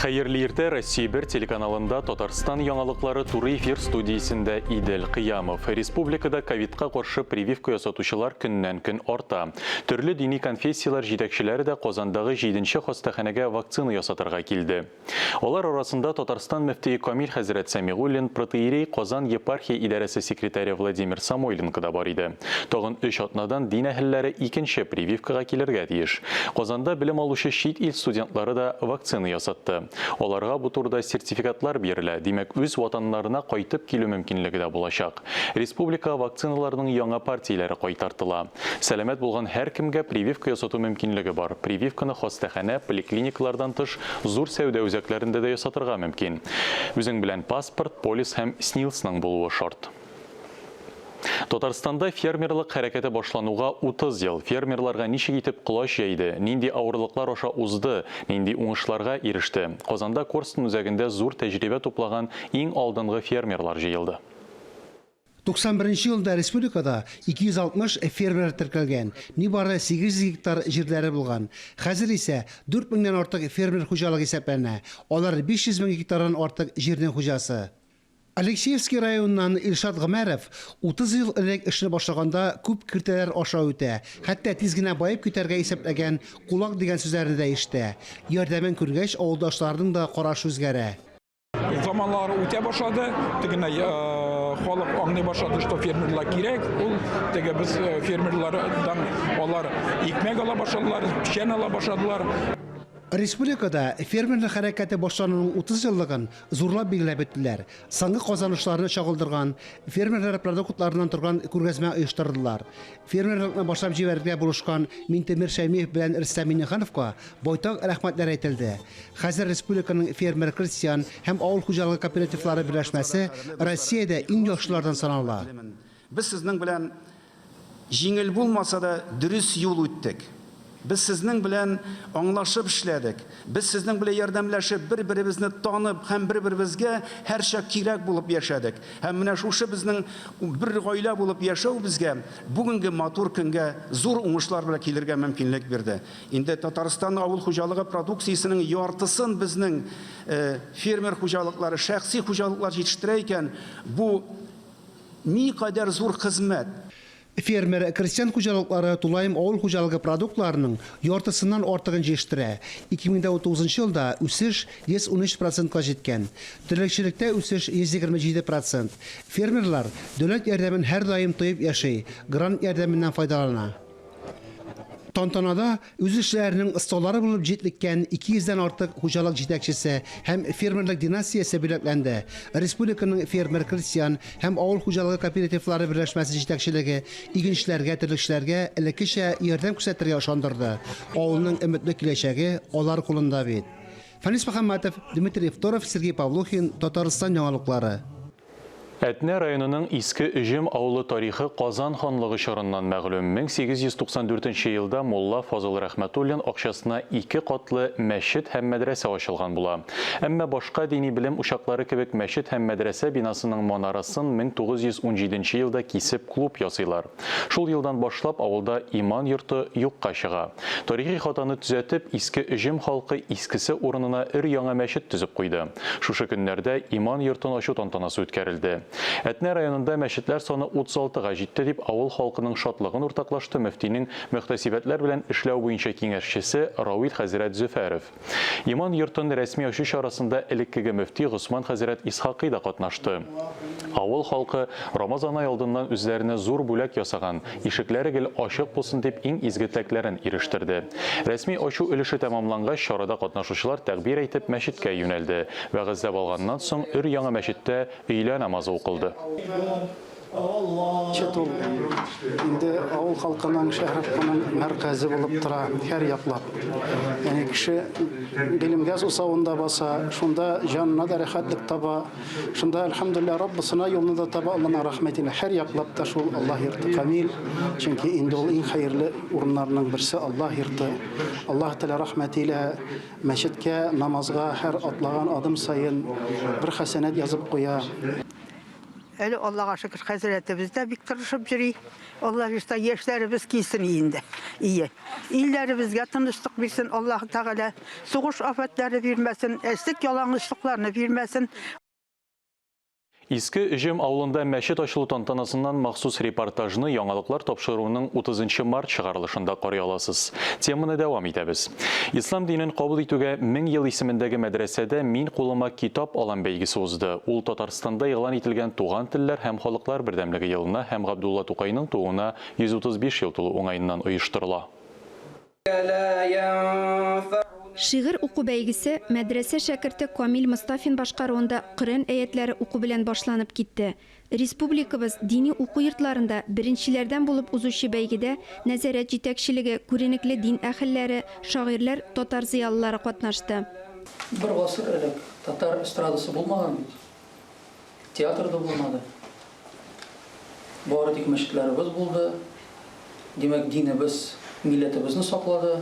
Хәерле иртә, Россия 1 телеканалында Татарстан яңалыклары туры эфир студиясендә Идел Кыямов. Республикада ковидка каршы прививка ясатучылар көннән-көн арта. Төрле дини конфессияләр җитәкчеләре дә Казандагы 7 хастаханәгә вакцина ясатырга килде. Алар арасында Татарстан мөфтие Камил хәзрәт Сәмигуллин, протоиерей Казан епархия идарәсе секретаре Владимир Самойленко да бар иде. Тагын өч атнадан дин әһелләре икенче прививкага килергә тиеш. Казанда белем алучы чит ил студентлары да вакцина ясатты. Аларга бу турыда сертификатлар бирелә, димәк, үз ватаннарына кайтып килү мөмкинлеге дә булачак. Республикага вакциналарның яңа партияләре кайтартыла. Сәламәт булган һәркемгә прививка ясату мөмкинлеге бар. Прививканы хастаханә, поликлиникалардан тыш, зур сәүдә үзәкләрендә дә ясатырга мөмкин. Үзең белән паспорт, полис һәм СНИЛСның булуы шарт. Татарстанда фермерлык хәрәкәте башлануга 30 ел. Фермерларга ничек итеп колач җәйде, нинди авырлыклар аша узды, нинди уңышларга иреште? Казанда Корстон үзәгендә зур тәҗрибә туплаган иң алдынгы фермерлар җыелды. 91 нче елда республикада 260 фермер теркәлгән, нибары 800 гектар җирләре булган. Хәзер исә 4 меңнән артык фермер хуҗалыгы исәпләнә, алар 500 мең гектардан артык җирнең хуҗасы. Алексеевский районыннан Илшат Гомәров 30 ел элек эшне башлаганда күп киртәләр аша үтә, хәтта тиз генә баеп китәргә исәпләгән кулак дигән сүзләрне дә ишетә. Ярдәмен күргәч, авылдашларының да карашы үзгәрә. Заманнар үтә башлады, тегене халык аңлый башлады, что фермерлар кирәк. Ул теге без фермерлардан алар икмәк ала башладылар, печән ала башладылар. Республикада фермерлык хәрәкәте башлануның 30 еллыгын зурлап билгеләп үттеләр. Соңгы казанышларны чагылдырган, фермерлар продуктларыннан торган күргәзмә оештырдылар. Фермерлыкны башлап җибәрергә булышкан Минтимер Шәймиев белән Рөстәм Миңнехановка байтак рәхмәтләр әйтелде. Хәзер республиканың фермер, крестьян һәм авыл хуҗалыгы кооперативлары берләшмәсе Россиядә иң яхшылардан санала. Без сезнең белән җиңел булмаса да, дөрес юл үттек. Без сезнең белән аңлашып эшләдек. Без сезнең белән ярдәмләшеп, бер-беребезне танып һәм бер-беребезгә һәрчак кирәк булып яшәдек. Һәм менә шушы безнең бер гаилә булып яшәү безгә бүгенге матур көнгә зур уңышлар белән килергә мөмкинлек бирде. Инде Татарстан авыл хуҗалыгы продукциясенең яртысын безнең фермер хуҗалыклары, шәхси хуҗалыклар җитештерә икән, бу никадәр зур хезмәт! Фермер, крестьян хуҗалыклары тулаем авыл хуҗалыгы продуктларының яртысыннан артыгын җитештерә. 2019 елда үсеш 113 процентка җиткән. Терлекчелектә үсеш 127 процент. Фермерлар дәүләт ярдәмен һәрдаим тоеп яши, грант ярдәменнән файдалана. Тантанада үз эшләренең осталары булып җитлеккән 200 дән артык хуҗалык җитәкчесе һәм фермерлык династиясе бүләкләнде. Республиканың фермер, крестьян һәм авыл хуҗалыгы кооперативлары берләшмәсе җитәкчелеге игенчеләргә, терлекчеләргә элеккечә ярдәм күрсәтергә ышандырды. Авылның өметле киләчәге алар кулында бит. Фәнис Мөхәммәтов, Дмитрий Второв, Сергей Павлухин, Татарстан яңалыклары. Әтнә районының Иске Өҗем авылы тарихы Казан ханлыгы чорыннан мәгълүм. 1894 нче елда мулла Фазыл Рәхмәтуллин акчасына ике катлы мәчет һәм мәдрәсә ачылган була. Әмма башка дини белем учаклары кебек мәчет һәм мәдрәсә бинасының манарасын 1917 нче елда кисеп клуб ясыйлар. Шул елдан башлап авылда иман йорты юкка чыга. Тарихи хатаны төзәтеп, Иске Өҗем халкы искесе урынына өр-яңа мәчет төзеп куйды. Шушы көннәрдә иман йортын ачу тантанасы үткәрелде. Әтнә районында мәчетләр саны 36 га җитте, дип авыл халкының шатлыгын уртаклашты мөфтинең мөхтәсибәтләр белән эшләү буенча киңәшчесе Равил хәзрәт Зөфәров. Иман йортын рәсми ачу чарасында элеккеге мөфти Госман хәзрәт Исхакый да катнашты. Авыл халкы Рамазан ай алдыннан үзләренә зур бүләк ясаган, ишекләре гел ачык булсын дип иң изге теләкләрен ирештерде. Рәсми ачу өлеше тәмамлангач, чарада катнашучылар тәкъбир әйтеп мәчеткә юнәлде. Вәгазьләп алганнан соң, өр-яңа мәчеттә өйлә намазы укылды. Чет ул инде авыл халкының, шәһәр халкының мәркәзе булып тора һәр яклап. Ягъни кеше гыйлемгә сусавында баса, шунда җанына да рәхәтлек таба, шунда, әлхәмдүлилләһ, Раббысына юлны да таба, Алланың рәхмәте илә. Һәр яклап та шул Аллаһ йорты камил, чөнки инде ул иң хәерле урыннарның берсе Аллаһ йорты. Аллаһ Тәгалә рәхмәте илә мәчеткә, намазга һәр атлаган адым саен бер хәсәнәт язып куя. Әле Аллага шөкер, хәзрәтебез дә бик тырышып йөри. Алла бирса, яшьләребез килсен инде. Ие. Илләребезгә тынычлык бирсен Аллаһы Тәгалә. Сугыш афәтләре бирмәсен, әчлек ялаңачлыкларны бирмәсен. Иске Өҗем авылында мәчет ачылу тантанасыннан махсус репортажны Яңалыклар тапшыруының 30 нчы март чыгарылышында карый аласыз. Теманы дәвам итәбез. Ислам динен кабул итүгә 1000 ел исемендәге мәдрәсәдә Мин кулыма китап алам бәйгесе узды. Ул Татарстанда игълан ителгән Туган телләр һәм халыклар бердәмлеге елына һәм Габдулла Тукайның тууына 135 ел тулу уңаеннан оештырыла. Шигырь уку бәйгесе мәдрәсә шәкерте Камил Мостафин башкаруында Коръән әятләре уку белән башланып китте. Республикабыз дини уку йортларында беренчеләрдән булып узучы бәйгедә нәзарәт җитәкчелеге, күренекле дин әһелләре, шагыйрьләр, татар зыялылары катнашты. Бер гасыр элек татар эстрадасы булмаган бит. Театр да булмады. Бары тик мәчетләребез булды. Димәк, динебез милләтебезне саклады,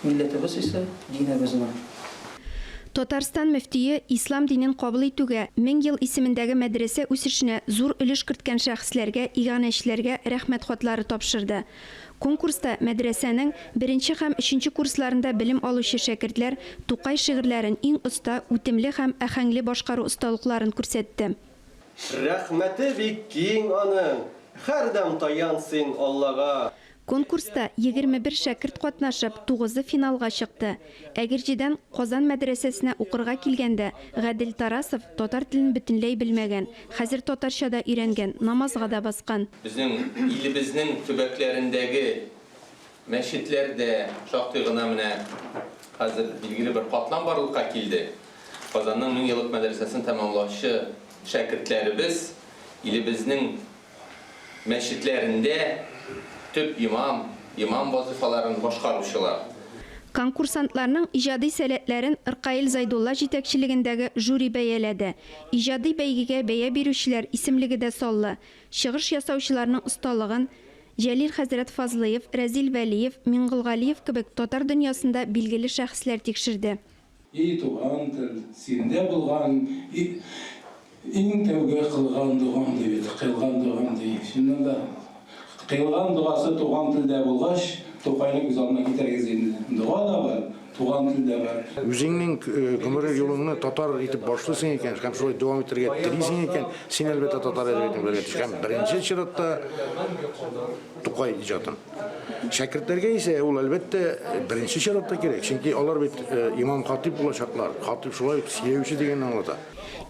милләтебез исә динебезне. Татарстан мөфтие ислам динен кабул итүгә, 1000 ел исемендәге мәдрәсә үсешенә зур өлеш керткән шәхесләргә, иганәчеләргә Рәхмәт хатлары тапшырды. Конкурста мәдрәсәнең беренче һәм өченче курсларында белем алучы шәкертләр Тукай шигырьләрен иң оста, үтемле һәм аһәңле башкару осталыкларын күрсәтте. Рәхмәте бик киң аның, һәрдәм таян син Аллага. Конкурста 21 шәкерт катнашып, тугызы финалга чыкты. Әгерҗедән Казан мәдрәсәсенә укырга килгәндә, Гадел Тарасов татар телен бөтенләй белмәгән, хәзер татарча да өйрәнгән, намазга да баскан. Безнең илебезнең төбәкләрендәге мәчетләрдә шактый гына менә хәзер билгеле бер катлам барлыкка килде. Казанның меңьеллык мәдрәсәсен тәмамлаучы шәкертләребез илебезнең мәчетләрендә төп имам, имам вазыйфаларын башкаручылар. Конкурсантларның иҗади сәләтләрен Ркаил Зайдулла җитәкчелегендәге жюри бәяләде. Иҗади бәйгегә бәя бирүчеләр исемлеге дә саллы. Чыгыш ясаучыларның осталыгын Җәлил хәзрәт Фазлыев, Рәзил Вәлиев, Миңголгалиев кебек татар дөньясында билгеле шәхесләр тикшерде. И туган тел, синдә булган иң тәүге кылган догам ди бит, кыйлган догам ди. Чыннан да, кыйлган догасы туган телдә булгач, Тукайны күз алдына китерегез инде. Дога да бар, туган тел дә бар. Үзеңнең гомер юлыңны татар итеп башлыйсың икән һәм шулай дәвам итәргә телисең икән, син, әлбәттә, татар әдәбиятын белергә тиеш һәм беренче чиратта Тукай иҗатын. Шәкертләргә исә ул, әлбәттә, беренче чиратта кирәк, чөнки алар бит имам-хатыйп булачаклар. Хатыйп шулай ук сөйләүче дигәнне аңлата.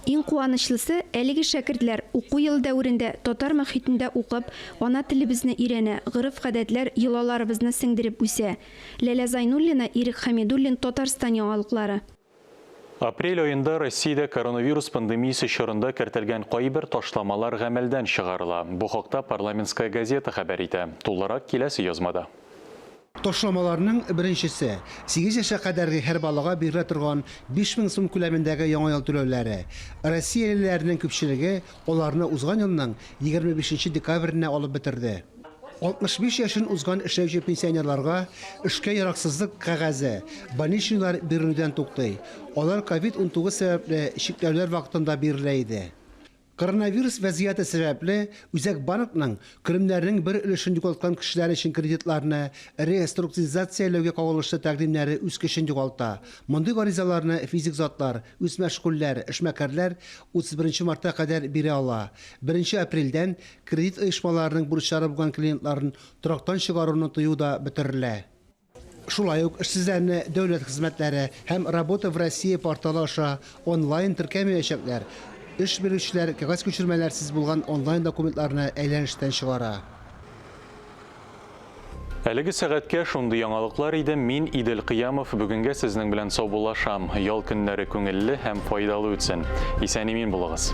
Иң куанычлысы, әлеге шәкертләр уку елы дәверендә татар мохитендә укып, ана телебезне өйрәнә, гореф-гадәтләр, йолаларыбызны сеңдереп үсә. Ләлә Зайнуллина, Ирек Хәмидуллин, Татарстан яңалыклары. Апрель аенда Россиядә коронавирус пандемиясе чорында кертелгән кайбер ташламалар гамәлдән чыгарыла. Бу хакта Парламентская газета хәбәр итә. Тулырак киләсе язмада. Ташламаларның беренчесе, сигез яшькә кадәрге һәр балага бирелә торган 5000 сум күләмендәге Яңа ел түләүләре. Россиялеләрнең күпчелеге аларны узган елның 25 нче декабренә алып бетерде. 65 яшен узган эшләүче пенсионерларга эшкә яраксызлык кәгазе, больничныйлар бирелүдән туктый. Алар ковид 19 сәбәпле чикләүләр вакытында бирелә иде. Коронавирус вәзгыяте сәбәпле, Үзәк банкның керемнәренең бер өлешен югалткан кешеләр өчен кредитларны реструктуризацияләүгә кагылышлы тәкъдимнәре үз көчен югалта. Мондый гаризаларны физик затлар, үзмәшгульләр, эшмәкәрләр 31 нче мартка кадәр бирә ала. Беренче апрельдән кредит оешмаларының бурычлары булган клиентларын торактан чыгаруны тыю да бетерелә. Шулай ук эшсезләрне дәүләт хезмәтләре һәм Работа в России порталы аша онлайн теркәмәячәкләр, эш бирүчеләр кәгазь күчермәләрсез булган онлайн документларны әйләнештән чыгара. Әлеге сәгатькә шундый яңалыклар иде. Мин, Идел Кыямов, бүгенгә сезнең белән саубуллашам. Ял көннәре күңелле һәм файдалы үтсен. Исән-имин булыгыз.